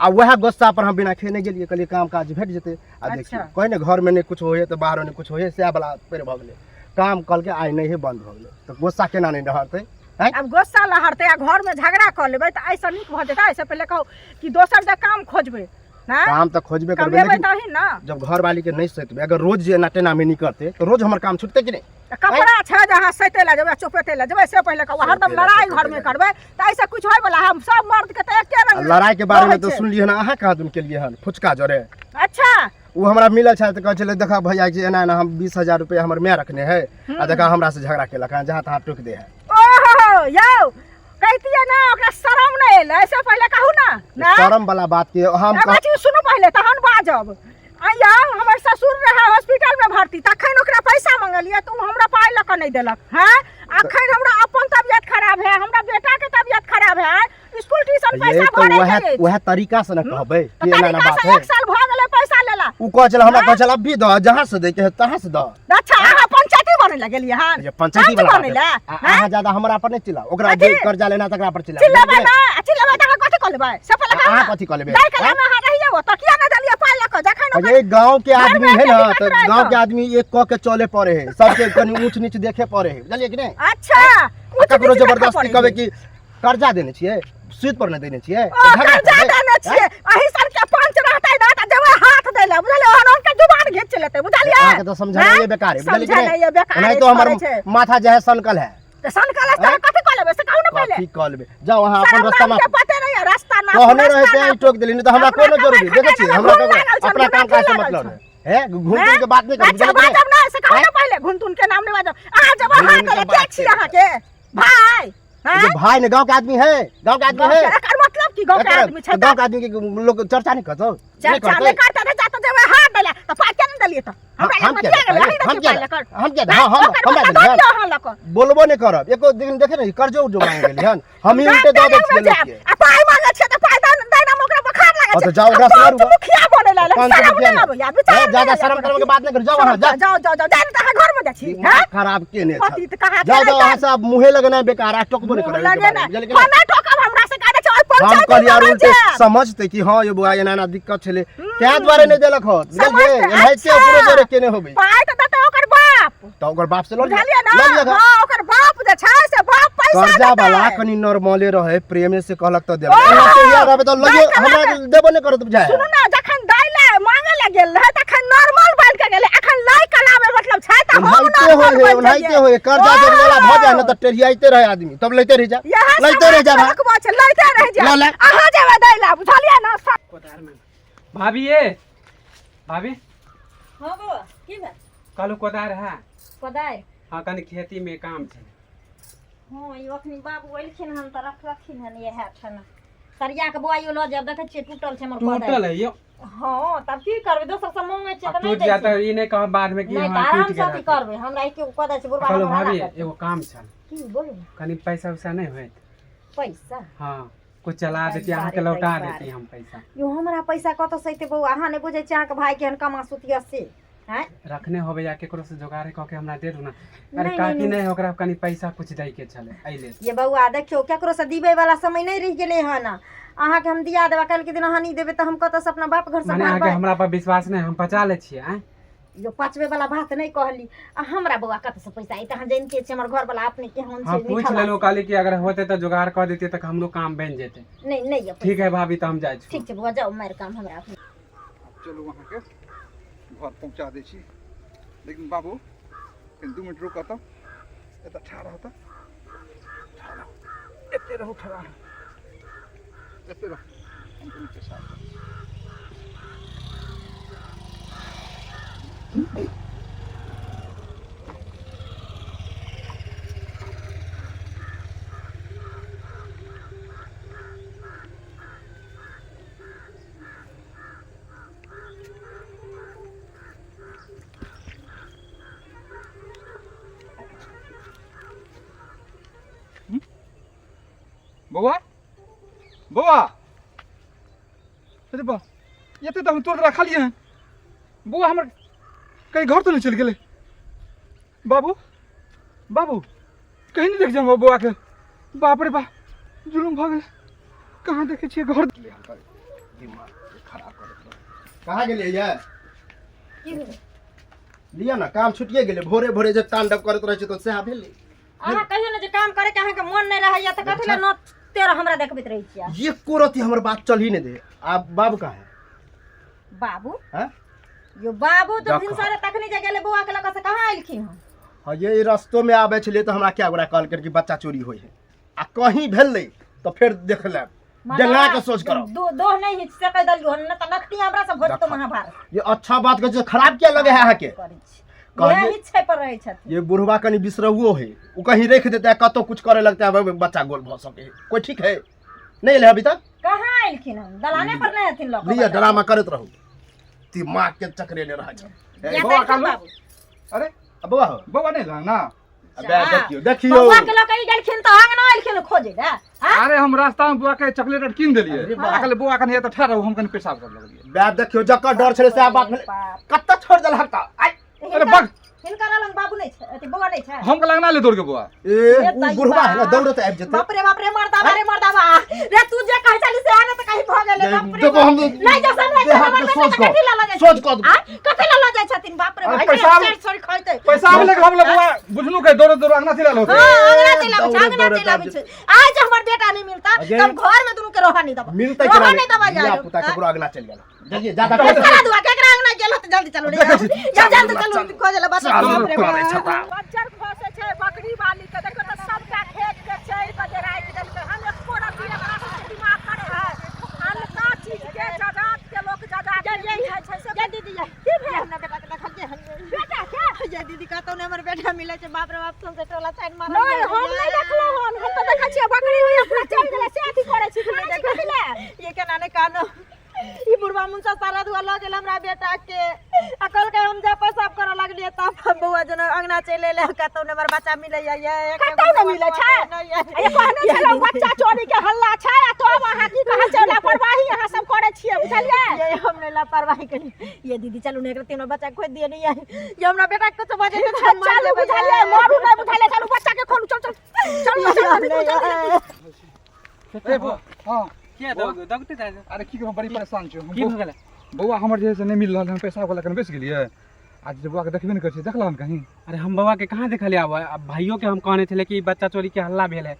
[SPEAKER 4] आ वएह गुस्सा पर हम बिना खेने गेलियै कहलियै काम काज भेट जेतै आ देखियौ
[SPEAKER 6] अच्छा।
[SPEAKER 4] कहै ने घरमे नहि कुछ होइए तऽ बाहरो नहि कुछ होइए सएह वला पेड़ भऽ गेलै काम कहलकै आइ नहि हे बन्द भऽ गेलै तऽ गुस्सा केना नहि रहतै आँय
[SPEAKER 6] आब गुस्सा लहरतै आ घरमे झगड़ा कऽ लेबै तऽ एहिसँ नीक भऽ जेतै एहिसँ पहिले कहू कि दोसर जगह काम खोजबै ने
[SPEAKER 4] काम तऽ खोजबे करबै
[SPEAKER 6] कमेबै
[SPEAKER 4] लेकिन
[SPEAKER 6] तही ने
[SPEAKER 4] जब घरवाली के नहि सैतबै अगर रोज जे एना टेना मेनी करतै तऽ रोज हमर काम छुटतै कि नहि
[SPEAKER 6] तऽ कपड़ा छै जे अहाँ सैतै लए जेबै आ चौपेतै लए जेबै से पहिले कहू हरदम
[SPEAKER 4] सैतै लए,
[SPEAKER 6] लड़ाइ
[SPEAKER 4] चौपेतै
[SPEAKER 6] घरमे
[SPEAKER 4] लए।
[SPEAKER 6] करबै तऽ एहिसँ किछु होयवला हम सब मर्दके तऽ एके रंग संग
[SPEAKER 4] लड़ाई के बारे में
[SPEAKER 6] रहै
[SPEAKER 4] तो
[SPEAKER 6] छै।
[SPEAKER 4] सुनलियै हन अहाँ कहाँ दुन केलियै हन फुचका जरे
[SPEAKER 6] अच्छा
[SPEAKER 4] ओ हमरा मिलल छल तऽ कहै छलै देखा भैया जी एना एना हम 20,000 रुपया हमर माय रखने है आ देखा हमरा से झगड़ा केलक हन जहाँ तहाँ टोकि दे है
[SPEAKER 6] ओहो यौ कहितियै ना ओकरा शरम नहि एलै से पहिले कहू ना ना
[SPEAKER 4] शरम वाला बात के हम
[SPEAKER 6] एगो चीज सुनू पहिले तहन बाजब आइया हमर ससुर रहे हॉस्पिटल में भर्ती तखन ओकरा पैसा मंगलियै तऽ ओ हमरा पाइ लऽ कऽ नहि देलक हैं अखन हमरा अपन तबियत खराब है हमरा बेटा के तबियत खराब है स्कूल ट्यूशन
[SPEAKER 4] ये
[SPEAKER 6] पैसा
[SPEAKER 4] तो
[SPEAKER 6] भरे
[SPEAKER 4] वह
[SPEAKER 6] के अछि।
[SPEAKER 4] वह तरीका से न कहबै
[SPEAKER 6] तऽ
[SPEAKER 4] कि एना एना
[SPEAKER 6] तरीका
[SPEAKER 4] बात
[SPEAKER 6] से
[SPEAKER 4] है
[SPEAKER 6] एक साल भऽ गेलै पैसा लेला
[SPEAKER 4] उ कहै छलै हमरा कहै छलै अभी दह जहाँ से दे के है तहाँ से दह
[SPEAKER 6] अच्छा अहाँ पंचायती बने लए गेलियै हन
[SPEAKER 4] ये पंचायती
[SPEAKER 6] पंच
[SPEAKER 4] वाला
[SPEAKER 6] बनै
[SPEAKER 4] बात है।
[SPEAKER 6] लए
[SPEAKER 4] आ- अहाँ ज्यादा हमरा पर नहीं चिल्लाओ ओकरा जे
[SPEAKER 6] कथी?
[SPEAKER 4] कर्जा लेना तकरा पर चिल्लाओ
[SPEAKER 6] चिल्लेबै ना आ चिल्लेबै तऽ अहाँ कथी कऽ लेबै से पहिले कहू
[SPEAKER 4] अहाँ
[SPEAKER 6] ना।
[SPEAKER 4] कथी कऽ लेबै?
[SPEAKER 6] दाइ कला में अहाँ रहियै ओतऽ किया नहि देलियै पाइ लऽ कऽ जखन ओकर
[SPEAKER 4] ये गांव के
[SPEAKER 6] घर
[SPEAKER 4] आदमी
[SPEAKER 6] में
[SPEAKER 4] है ना
[SPEAKER 6] दिक्कत
[SPEAKER 4] तो
[SPEAKER 6] रहै
[SPEAKER 4] गांव
[SPEAKER 6] तऽ।
[SPEAKER 4] के आदमी एक कह के चले पड़े है सबके कनी ऊंच नीच देखे पड़े है बुझलिए कि नहीं
[SPEAKER 6] अच्छा
[SPEAKER 4] आ
[SPEAKER 6] ऊँच
[SPEAKER 4] ककरो
[SPEAKER 6] नीच देखऽ
[SPEAKER 4] जबरदस्ती
[SPEAKER 6] पड़ै
[SPEAKER 4] कहबै
[SPEAKER 6] है।
[SPEAKER 4] कि कर्जा देने छियै सूद पर नहि देने छियै
[SPEAKER 6] ओ कर्जा देने छियै अही सन के पंच रहतै ना तऽ देबै हाथ दै लए बुझलियै ओहन ओहन के जुबान घीच लेतै बुझलियै
[SPEAKER 4] अहाँके तऽ समझाइए बेकार है बुझलिए कि नहीं
[SPEAKER 6] समझेनाइए बेकार
[SPEAKER 4] ओनाहितो हमर
[SPEAKER 6] छै
[SPEAKER 4] माथा जे है सनकल है
[SPEAKER 6] तऽ सनकल है तऽ कथी कऽ लेबै से कहू ने पहिले
[SPEAKER 4] कथी कऽ लेबै जाउ अहाँ अपन
[SPEAKER 6] शरम
[SPEAKER 4] रास्ता
[SPEAKER 6] नाम के पते नहीं है रास्ता ना
[SPEAKER 4] कहने रहे ते टोक देली नहीं तो हमरा कोनो जरूरी देखै छियै हमरा अपना काम काज से मतलब है हे घूम घूम के बात नहीं करू
[SPEAKER 6] अच्छा बाजब ना से कहू ना पहिले घुन तुन के नाम नहीं बाजब अहाँ जब अहाँ
[SPEAKER 4] घुन
[SPEAKER 6] के
[SPEAKER 4] के
[SPEAKER 6] के छी अहाँ के भाई हैं?
[SPEAKER 4] जे भाई ने गांव के आदमी है गांव के आदमी
[SPEAKER 6] गाँव
[SPEAKER 4] है
[SPEAKER 6] के एकर मतलब की गाँव के
[SPEAKER 4] एकर-
[SPEAKER 6] आदमी छै
[SPEAKER 4] गांव के आदमी के लोग चर्चा नहीं करतो नहीं
[SPEAKER 6] चर्चा नहीं
[SPEAKER 4] करते
[SPEAKER 6] करते रहे जाते देवे हाथ देला तो पाइ केना देलियै तऽ हमरा
[SPEAKER 4] हम
[SPEAKER 6] लग
[SPEAKER 4] किया
[SPEAKER 6] किया गेलै
[SPEAKER 4] देबै?
[SPEAKER 6] अहीं
[SPEAKER 4] हम
[SPEAKER 6] देखियौ
[SPEAKER 4] किया
[SPEAKER 6] पाइ लऽ कऽ
[SPEAKER 4] हम किया देबै? हाँ, हम
[SPEAKER 6] ओकर
[SPEAKER 4] हमरा
[SPEAKER 6] मतलब
[SPEAKER 4] देलियै
[SPEAKER 6] दऽ दियौ अहाँ लऽ कऽ
[SPEAKER 4] बोलबो नहीं करब एको दिन देखे ने कर्जो उर्जो मांग गेली हन हम ही उल्टे दऽ दै छियै लोग के
[SPEAKER 6] आ पाइ मांगै छियै तऽ पाइ दै दैना मे ओकरा बोखार लागै
[SPEAKER 4] हाँ,
[SPEAKER 6] छै
[SPEAKER 4] तो जाओ ओकरा से
[SPEAKER 6] आ
[SPEAKER 4] लड़ू।
[SPEAKER 6] पंच मुखिया बनै ला
[SPEAKER 4] पंच
[SPEAKER 6] शरम
[SPEAKER 4] मुखिया
[SPEAKER 6] नहि
[SPEAKER 4] नहि।
[SPEAKER 6] आबैया विचार
[SPEAKER 4] ए, ज्यादा
[SPEAKER 6] नहि
[SPEAKER 4] शरम
[SPEAKER 6] आबैया
[SPEAKER 4] करब के बात नहीं करू जाओ वहाँ जाओ
[SPEAKER 6] जाओ जाओ जाओ जाओ तऽ अहाँ घर मे जाइ छी
[SPEAKER 4] दिमाग
[SPEAKER 6] हैं
[SPEAKER 4] खराब केने छल
[SPEAKER 6] पति तऽ कहाँ
[SPEAKER 4] जाओ जाओ अहाँ सब मुँहे लगेनाइ बेकार आ टोकबो नहीं
[SPEAKER 6] मुँह
[SPEAKER 4] करब
[SPEAKER 6] लगे ना
[SPEAKER 4] बुझलियै कि
[SPEAKER 6] हाँ
[SPEAKER 4] नहि?
[SPEAKER 6] नहि टोकब हमरा से कहै छै ओहि
[SPEAKER 4] हम
[SPEAKER 6] पंचायत
[SPEAKER 4] कहलियै आर
[SPEAKER 6] मे
[SPEAKER 4] उल्टे
[SPEAKER 6] जायब।
[SPEAKER 4] समझते कि हाँ ये बुआ एना एना दिक्कत छलै ताहि दुआरे नहि देलक हत बुझलियै
[SPEAKER 6] समझते,
[SPEAKER 4] एनाहिते
[SPEAKER 6] अच्छा।
[SPEAKER 4] ओकरो जोरे केने होबै
[SPEAKER 6] पाइ तऽ देतै ओकर बाप
[SPEAKER 4] तऽ ओकर बाप से लऽ लिअ
[SPEAKER 6] बुझलियै ना
[SPEAKER 4] लऽ लिअ
[SPEAKER 6] हाँ ओकर बाप जे छै से बाप पैसा
[SPEAKER 4] कर्जा
[SPEAKER 6] देतै।
[SPEAKER 4] वाला कनी नॉर्मले रहे प्रेमे से कहलक तऽ देलक
[SPEAKER 6] ओहो!
[SPEAKER 4] एना तैयार रहबै तऽ लइयो
[SPEAKER 6] दाइ
[SPEAKER 4] हमरा
[SPEAKER 6] कहलक-
[SPEAKER 4] देबो नहि करत बुझाय
[SPEAKER 6] सुनू ना जखन दाइ ले मांगे ले गेल रहे तखन नॉर्मल बन के गेलै अखन लै कलामे मतलब छै तऽ हम
[SPEAKER 4] ओनाहिते
[SPEAKER 6] नॉर्मल
[SPEAKER 4] होय है
[SPEAKER 6] बनि
[SPEAKER 4] ओनाहिते
[SPEAKER 6] जइयै।
[SPEAKER 4] होय है कर्जा जब लेला भऽ जाय ने
[SPEAKER 6] ओहो!
[SPEAKER 4] तऽ टेढ़ियाइते रहे आदमी तब लैते रहि जा
[SPEAKER 6] इएह
[SPEAKER 4] लैते रहि जा भाई।
[SPEAKER 6] रखबो छै लैते रहि जा
[SPEAKER 4] लऽ ले।
[SPEAKER 6] अहाँ जेबै दै ला बुझलियै ना
[SPEAKER 5] कोदार में भाभी ये भाभी
[SPEAKER 2] हँ बौआ की भेल
[SPEAKER 5] कहलू कोदार है
[SPEAKER 2] कोदारि
[SPEAKER 5] हाँ कनी खेती में काम छै
[SPEAKER 2] हँ ई अखनी बाबू एलखिन हन तऽ रखलखिन हन इएह ठन सरिया के बौआ लऽ जायब देखै छियै टूटल छै हमर
[SPEAKER 5] टूटल
[SPEAKER 2] कोदारि
[SPEAKER 5] है यो
[SPEAKER 2] हँ तब की करबै दोसर से मांगै छियै
[SPEAKER 5] आ
[SPEAKER 2] तऽ नहि
[SPEAKER 5] टूट
[SPEAKER 2] दै
[SPEAKER 5] जाए
[SPEAKER 2] छै
[SPEAKER 5] तऽ ई नहि कहब बाद में कि
[SPEAKER 2] नहि तऽ
[SPEAKER 5] हाँ
[SPEAKER 2] आराम
[SPEAKER 5] टूट
[SPEAKER 2] से अथी
[SPEAKER 5] गेल
[SPEAKER 2] करबै हमरा एके गो कोदारि छै बुढ़बा
[SPEAKER 5] कहलू
[SPEAKER 2] हमर
[SPEAKER 5] भाभी
[SPEAKER 2] हल्ला करतै।
[SPEAKER 5] एगो काम छल
[SPEAKER 2] की बोलू ने
[SPEAKER 5] कनी पैसा उसा नहि होयत
[SPEAKER 2] पैसा
[SPEAKER 5] हाँ कुछ चला देती
[SPEAKER 2] पैसा
[SPEAKER 5] अहाँके
[SPEAKER 2] रे,
[SPEAKER 5] लौटा
[SPEAKER 2] पैसा
[SPEAKER 5] देती
[SPEAKER 2] रे।
[SPEAKER 5] हम पैसा
[SPEAKER 2] यो हमरा पैसा कतऽ से अयतै बौआ अहाँ नहि बुझै छियै अहाँके भाय केहन कमा सुतिया से आँय
[SPEAKER 5] रखने होबे या केकरो से जोगाड़े कऽ के हमरा दे दू ना अरे
[SPEAKER 2] नहीं,
[SPEAKER 5] काकी
[SPEAKER 2] नहीं।
[SPEAKER 5] नहीं ओकरा कनी पैसा कुछ दै के छलै एहि लेल
[SPEAKER 2] ये बौआ देखियौ केकरो से दिबै वाला समय नहि रहि गेलै हन अहाँके हम दिया देब काल्हि के दिन अहाँ नहि देबै तऽ हम कतऽ से अपना बाप घर से
[SPEAKER 5] माने अहाँके
[SPEAKER 2] भरबै
[SPEAKER 5] हमरा पर विश्वास नहि हम पचा लै छियै आँय
[SPEAKER 2] यो पचबै वाला बात नहि कहली आ हमरा बौआ कतऽ से पैसा अयतै अहाँ जानिते छियै हमर घर वाला अपने केहन
[SPEAKER 5] हाँ
[SPEAKER 2] छै
[SPEAKER 5] पूछ
[SPEAKER 2] मीठा
[SPEAKER 5] लेलहुँ कहली कि अगर होते तऽ जोगाड़ कऽ देतियै तऽ हमरो काम बनि जेतै
[SPEAKER 2] नहि नहि यऽ पैसा।
[SPEAKER 5] ठीक है भाभी तऽ हम जाइ छी
[SPEAKER 2] ठीक छै बौआ जाउ मारि काम हमरा अपने
[SPEAKER 3] चलू अहाँके घर पहुँचा दै छी लेकिन बाबू कनि 2 मिनट रुकऽ तऽ एतऽ ठाढ़ रह तऽ ठाढ़ रहू एते रहू ठाढ़ एते रहू हम कनि पेशाब करै छी। बौआ बौआ अरे बा एते तऽ हम तोड़ रखलियै हन बौआ हमर कहीं घर तो नहीं चलि गेलै बाबू बाबू कहीं नहीं देख जाऊँ बौआ के बाप रे बा जुलुम भऽ गेलै कहाँ देखै छियै घर
[SPEAKER 4] दिमाग खराब कर कहाँ गेलियै ये लिअ ने काम छुटिए गेलै भोरे भोरे जे तांडव करैत रहै छै तऽ सएह भेलै
[SPEAKER 2] अहाँ कहियो ने जे काम करे के अहाँके मन नहि रहैया तऽ कथी लए नौ तेरह हमरा देखबैत रहै छियै
[SPEAKER 4] एको रति हमर बात चल ही नहि दे आब बाबू कहाँ है
[SPEAKER 2] बाबू
[SPEAKER 4] हैं?
[SPEAKER 2] यो बाबू तऽ
[SPEAKER 4] देखो।
[SPEAKER 2] भिनसरे तखनी जे गेलै बौआ के लऽ कऽ से कहाँ एलखिन हन
[SPEAKER 4] हाँ ये रस्तो में आबै छलियै तऽ हमरा कए गोरा कहलकै कि बच्चा चोरी होइ है आ कहीं भेलै तऽ फेर देख लेब डेंगा के सोच करो
[SPEAKER 2] दोह नहीं हिच सकै दलियो हन न त नखती हमरा से भजतो
[SPEAKER 4] देखा।
[SPEAKER 2] महाभारत
[SPEAKER 4] ये अच्छा बात कहै छै खराब किया लगे है अहाँके
[SPEAKER 2] करै छी
[SPEAKER 4] कहलियै-
[SPEAKER 2] वएह हिच्छे पर रहै छथिन
[SPEAKER 4] ये बुढ़वा कनि बिसरहुओ है ओ कहीं रख देता है कतौ कुछ करे लगता है बच्चा गोल भऽ सके है कोई ठीक है नहीं एलै अभी तक
[SPEAKER 2] कहाँ एलखिन हन दलाने पर नहीं हथिन लऽ कऽ
[SPEAKER 4] लिअ ड्रामा करैत रहू दिमाग के चकरेने रहै छै
[SPEAKER 2] या
[SPEAKER 3] बौआ
[SPEAKER 2] देलखिन
[SPEAKER 3] कालू।
[SPEAKER 2] बाबू।
[SPEAKER 3] अरे
[SPEAKER 4] आ बौआ हो
[SPEAKER 3] बौआ नहीं लाना ना
[SPEAKER 4] अबे देखियौ देखियौ
[SPEAKER 2] बौआ के लऽ कऽ ई गेलखिन तऽ अंगना एलखिन खोजै लए आँय?
[SPEAKER 3] अरे हम रास्ता में बौआ के चॉकलेट आर कीन देलियै
[SPEAKER 4] अरे बाप।
[SPEAKER 3] आ कहलियै बौआ कनि एतऽ ठहर रहू हम कनि पेशाब कर लगलियै
[SPEAKER 4] बे देखियौ जकर डर छलै सएह बात भेलै
[SPEAKER 2] बाप।
[SPEAKER 4] कतऽ छोड़ि देलहक तऽ आइ
[SPEAKER 3] अरे बग
[SPEAKER 2] हिनकर अलग बाबू नहि छै अथी बौआ नहि छै
[SPEAKER 3] हम के लगना ले दौड़ के बौआ
[SPEAKER 4] ए उ बुढ़वा है ना दौड़त आबि जेतै
[SPEAKER 2] बाप रे बाप रे मर्दाबा रे मर्दाबा रे तू जे कहै छली से आने तऽ कहीं भऽ गेलै बाप रे
[SPEAKER 4] देखो हम
[SPEAKER 2] नहि जो सब
[SPEAKER 4] देह हाथ के सोच कऽ
[SPEAKER 2] कथी लऽ लऽ जाइ
[SPEAKER 4] सोच कऽ
[SPEAKER 2] आँय? कथी लऽ लऽ जाइ छथिन बाप रे
[SPEAKER 3] अरे
[SPEAKER 2] बाप
[SPEAKER 3] पैसा-
[SPEAKER 2] सर सर खैतै
[SPEAKER 3] पैसा मिले के हम ले बौआ बुझनु के दौड़ दौड़ अंगना चलि आयल होतै
[SPEAKER 2] हाँ, अंगना चलि आबै छै,
[SPEAKER 4] दौड़ैत
[SPEAKER 2] अंगना
[SPEAKER 4] दौड़ैत
[SPEAKER 2] चलि आबै
[SPEAKER 4] आबि
[SPEAKER 2] छै। आइ जे हमर बेटा नहि मिलता
[SPEAKER 4] अगे।
[SPEAKER 2] तऽ हम घर में दुनू के रहऽ नहि देबै।
[SPEAKER 4] मिलतै
[SPEAKER 2] रहऽ
[SPEAKER 4] केना
[SPEAKER 2] नहि देबै
[SPEAKER 4] धिया
[SPEAKER 2] यार।
[SPEAKER 4] पुता ककरो अगना चलि गेल जल्दी ज्यादा
[SPEAKER 2] केकरा दुआ, केकरा अंगना गेल होतै, जल्दी चलू रे।
[SPEAKER 3] देखै छी।
[SPEAKER 2] जाउ, जल्दी चलू, खोजै लए बच्चा
[SPEAKER 4] चलू,
[SPEAKER 2] बाप रे
[SPEAKER 4] करै
[SPEAKER 2] बाप।
[SPEAKER 4] छता।
[SPEAKER 6] बज्जर खसै छै बकरी वाली के देखियौ तऽ सबटा खेत के चरि के जे राखि देलकै हन एको रत्ती एकरा सबके दिमाग करे है अनका चीज के जजात के लोक जजात के बुझै छै से
[SPEAKER 2] ये दीदी ये
[SPEAKER 6] की भेल
[SPEAKER 2] हमरा बेटा के देखलियै हन
[SPEAKER 6] बेटा के
[SPEAKER 2] ये दीदी कतौ नहि हमर बेटा मिलै छै बाप रे बाप सौंसे टोला छानि मारल
[SPEAKER 6] नहि हम नहि देखलहुँ हन हम तऽ देखै छियै बकरी होइया पूरा चलि गेलै से अथी करै छी खाना छी कथी लए
[SPEAKER 2] ये केना नहि कानो ई बुढ़वा मुनसा सारा दुआ लऽ गेल हमरा बेटा के आ कहलकै हम जा पेशाब करऽ लगलियै तब हम बौआ जेना अंगना चलि एलै कतौ नहि हमर बच्चा मिलैया ये
[SPEAKER 6] कतौ नहि मिलै छै
[SPEAKER 2] नहि
[SPEAKER 6] आ ये कहने छलहुँ बच्चा चोरी के हल्ला छै आ तब अहाँ की कहै छै लापरवाही अहाँ सब करै छियै बुझलियै
[SPEAKER 2] ये हम नहि लापरवाही करी ये दीदी चलू ने एकरा तीनों बच्चा खोज दिए नहीं ये ये हमरा बेटा के कुछ बजे तऽ हम मर
[SPEAKER 6] चलू
[SPEAKER 2] जेबै
[SPEAKER 6] बुझलियै मरू नहि बुझलियै चलू बच्चा के खोलू चल चल चलू चलू जल्दी
[SPEAKER 3] ए बौआ हां
[SPEAKER 5] किया दौग दौगते जाइ छै?
[SPEAKER 3] अरे की कहब बड़ी परेशान छी हम
[SPEAKER 5] की भऽ गेलै
[SPEAKER 3] बौआ हमर जे है से नहि मिल रहल हन पैसा वाला कन बैस गेलियै आज जे बौआ के देखबे नहि करै छै देखलहन कहीं
[SPEAKER 5] अरे हम बौआ के कहाँ देखलियै आब आब भाइयों के हम कहने छलियै कि बच्चा चोरी के हल्ला भेल है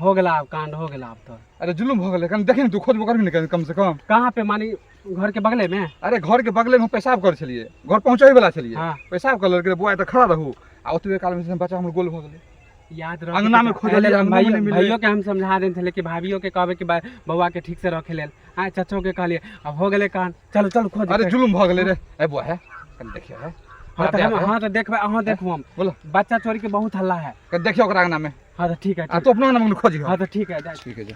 [SPEAKER 5] हो गेला आब कांड हो गेला आब तो
[SPEAKER 3] अरे जुलुम भऽ गेलै कनि देखी ने तू खोजबो करबी ने कनि कम से कम
[SPEAKER 5] कहाँ पे मानी घर के बगले में
[SPEAKER 3] अरे घर के बगले में हम पेशाब करै छलियै घर पहुँचै वला छलियै
[SPEAKER 5] हाँ।
[SPEAKER 3] पेशाब कर लेलकै बौआ एतऽ खड़ा रहू आ ओतबे काल में बच्चा हमर गोल भऽ गेलै
[SPEAKER 5] याद रह
[SPEAKER 3] अंगना में खोजलियै, अंगना में नहि मिललै।
[SPEAKER 5] भाइयों के हम समझा देने छलियै कि भाभियो के कहबै कि बौआ के ठीक से रखे लेल हाँ चचो के कहलियै अब हो गेलै कान चलू चलू खोज
[SPEAKER 3] अरे जुलुम भऽ गेलै रे ए बौआ है कनि देखियौ है
[SPEAKER 5] हाँ तऽ हम हाँ तऽ देखबै अहाँ देखू हम
[SPEAKER 3] बोलो।
[SPEAKER 5] बच्चा चोरी के बहुत हल्ला है
[SPEAKER 3] कनि देखियौ ओकरा अंगना में
[SPEAKER 5] हाँ तऽ ठीक है
[SPEAKER 3] आ तू अपना अंगना में खोजियौ
[SPEAKER 5] हाँ तऽ ठीक है जाइ छी।
[SPEAKER 3] ठीक है जा।